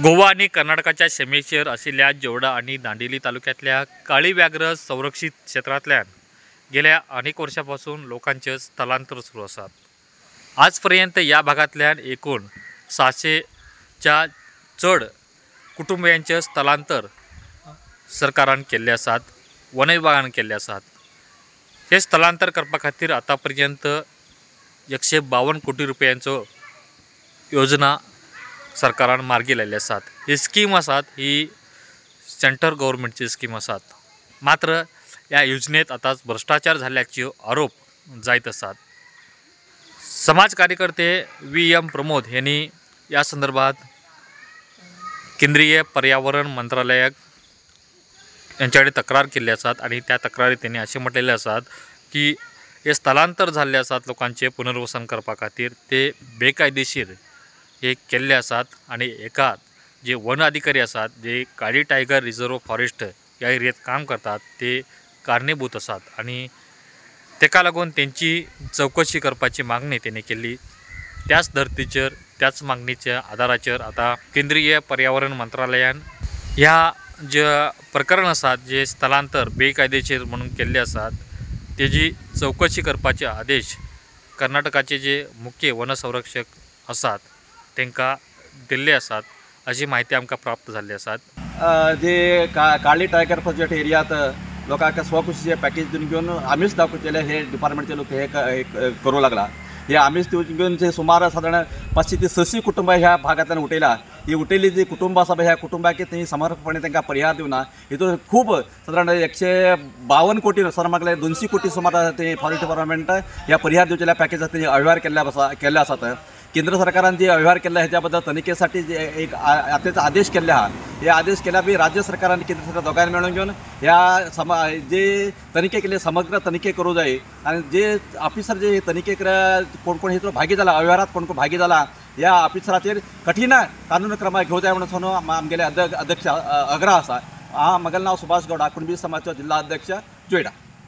गोवा आणि कर्नाटकाच्या सीमेचेर आशिल्ल्या जोडा आणि दांडेली तालुक्यांतल्या काळी व्याघ्र संरक्षित क्षेत्रांतल्यान गेल्या अनेक वर्षापासून लोकांचे स्थलांतर सुरू आसात। आजपर्यंत या भागांतल्यान एकूण 700च्या चड कुटुंबियांचे स्थलांतर सरकारान केल्ले आसात, वन विभागान केल्ले आसात। हे स्थलांतर करपा खातीर आतापर्यंत 152 कोटी रुपयांचो योजना सरकारान मार्गी लायिल्ली आसात। ही स्कीम आसात ही सेंट्रल गव्हर्मेंटची स्कीम आसात, मात्र ह्या योजनेत आतां भ्रष्टाचार जाल्ल्याचे आरोप जायत आसात। समाज कार्यकर्ते VM Pramod यांनी या संदर्भात केंद्रीय पर्यावरण मंत्रालयाक यांच्याकडे तक्रार केल्ली आसात आणि त्या तक्रारीत त्यांनी अशें म्हटलेलें आसात की हे स्थलांतर जाल्ले आसात लोकांचे पुनर्वसन करपा खातीर ते बेकायदेशीर हे केल्ले आसात आणि एका जे वन अधिकारी आसात जे काळी टायगर रिझर्व फॉरेस्ट ह्या एरियेत काम करतात ते कारणीभूत आसात आणि तेका लागून तेंची चवकशी करपाची मागणी तेणी केल्ली। त्याच धर्तीचेर त्याच मागणीच्या आदाराचेर आतां केंद्रीय पर्यावरण मंत्रालयान ह्या जे प्रकरण आसात जे स्थलांतर बेकायदेशीर म्हणून केल्ले आसात तेजी चवकशी करपाचे आदेश कर्नाटकाचे जे मुख्य वनसंरक्षक आसात तांकां दिल्ले आसात अशी माहिती आमकां प्राप्त जाल्ली आसात। जे काळी टायगर प्रोजेक्ट एरियात लोकांक स्वखुशीचे पॅकेज दिवन घेवन आमीच दाखोवचेले हे डिपार्टमेंटचे लोक हे करूं लागला। हे आमीच दिवन घेवन जे सुमार सादारण 500 ते 600 कुटुंबां ह्या भागांतल्यान उठयला। ही उठयल्ली जी कुटुंबां आसा ह्या कुटुंबाक थंय समर्पकपणे तांकां परिहार दिवना। हितून खूब सादारण 152 कोटी सर मागले 200 कोटी सुमार ते फॉरेस्ट डिपार्टमेंट ह्या परिहार दिवचेल्या पॅकेज थंय अव्यवहार केल्ले आसात। केंद्र सरकारान जे व्यवहार केल्ले हेच्या बद्दल तनिखेसाठी जे एक आतांचो आदेश केल्ले आहा, हे आदेश केल्या बी राज्य सरकार आनी केंद्र सरकार दोगांय मेळून घेवन ह्या जे तनिखे केले समग्र तनिखे करूं जाय आनी जे ऑफिसर जे तनिखे कोण कोण हितून भागी जाला, अव्यवहारात कोण कोण भागी जाला ह्या ऑफिसराचेर कठीण कानून क्रमांक घेवं जाय म्हणून आमगेले अध्यक्ष आग्रह आसा। म्हगेलें नांव सुभाष गौडा, कुणबी समाजचो जिल्ला अध्यक्ष जोयडा।